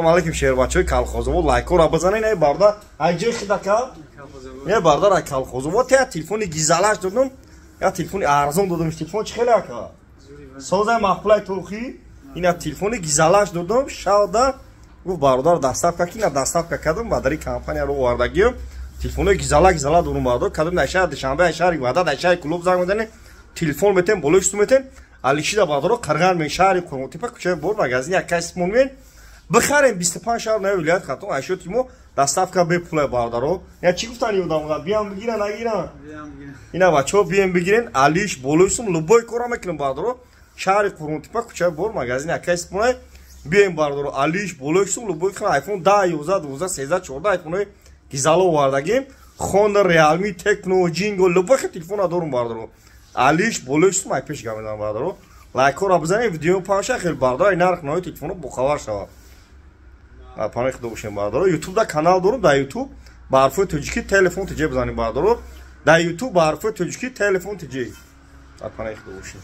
Алейкум, шербачаҳои Калхозобод, лайкора бизанед. Ай бардар, ай ҷои хидака, не бардар, ай Калхозобод я телефони гизалаш додум, я телефони арзон додум. Телефон чӣ хеле, ака, созай, мақбулай турхи. Ина телефони гизалаш додум, шавда гуфт: «Бародар, доставка ки на доставка кардам, ба дари компанияро овардагиём». Телефонои гизала гизала дорум, бародар. Кадом дар шаҳри Душанбе, ай шаҳри Ваҳдат, ай шаҳри Кулоб занг мезанем, телефон метем, болои шуту метем. Алишида, бародаро, Қарған мен, шаҳри Қурғонтепа, кӯчаи Бор, магазини акай Симон мен бихарем. 25 шаҳр наи вилоят Хатон ашёти мо доставка бепула, бародаро. Я чӣ гуфтан ёдам, биям бигиран, нагиран? Ина, бачаҳо, бием бигирен. Алиш, болои сум, любой кора мекунем, бародаро. Шаҳри Қурғонтепа, кӯчаи Бор, магазини акай Симонай. Бием, бародаро, алиш, болои сум, любой айфон 10, 11, 12, 13, 14 айфонои гизало овардагим. Хонор, Реалми, Техно, Ҷинго, любой телефона дорум, бародаро. Алиш, болои сум, ай пеш гамедам, бародаро. Лайкҳоро бизанем, видео паша хел, бародаро, ай нарх нои телефоно бохабар шавад. Панои худо бошем, бародаро. Ютубда канал дорум, дар Ютуб ба ҳарфои тоҷикӣ «Телефон тиҷе» бизанем, бародаро. Дар Ютуб ба ҳарфои тоҷикӣ «Телефон тиҷе». Панои худо бошем.